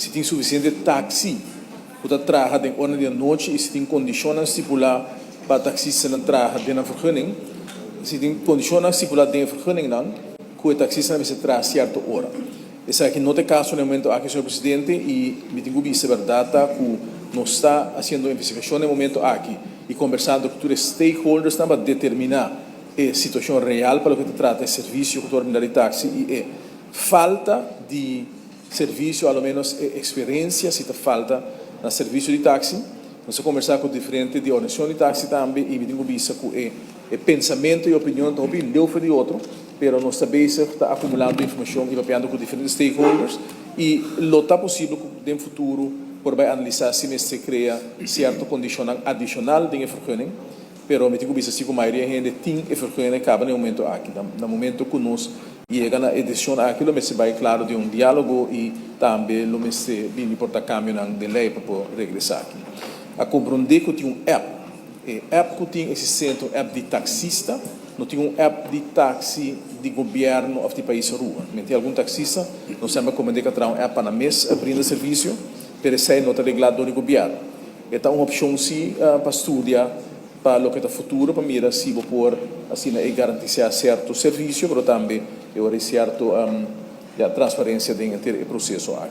Si tin sufisiente taxi ku ta traha den ora di anochi i si tin kondishonnan stipulá pa taksistanan traha den nan vergunning, si tin kondishonnan stipulá den e vergunningnan ku e taksistanan mester traha sierto ora. Esaki no ta e kaso na e momento aki, señor presidente, i mi tin ku bisa bèrdat ta ku nos ta hasiendo investigashon na e momento aki i kombersando ku tur e stakeholdersnan pa determiná e situashon real pa loke ta trata e servisio ku ta wòrdu brinda di taksi i e falta di servisio, a lo ménos e eksperensia si ta falta na servisio di taksi. Nos a kombersá ku diferente di organisashon di taksi tambe i mi tin ku bisa ku e e pensamentu i opinion ta hopi leu for di otro, pero nos ta bezig ta akumulando informashon i papiando ku diferente stakeholders i lo ta posibel ku den futuro por bai analisá si mester krea sierto kondishonnan adishonal den e vergunning. Pero mi tin ku bisa si ku mayoria hende tin e vergunning kaba na e momento aki. Na momento ku nos yega na e desishon aki lo mester bai klaro den un diálogo i tambe lo mester bini por ta kambionan den lei pa por regla esaki. A komprondé ku tin un app. E app ku tin eksistente un app di taksista, no tin un app di taksi di gobièrnu òf di pais Aruba. Men tin algun taksista, nos semper komprendé ku a traha un app pa nan mes brinda servisio, pero esei no ta reglá dor di gobièrnu. E ta un opshon si pa studia pa loke ta futuro pa mira si bo por asina e garantisá sierto servisio pero tambe e ora e sierto ya transparensia den henter e proseso aki.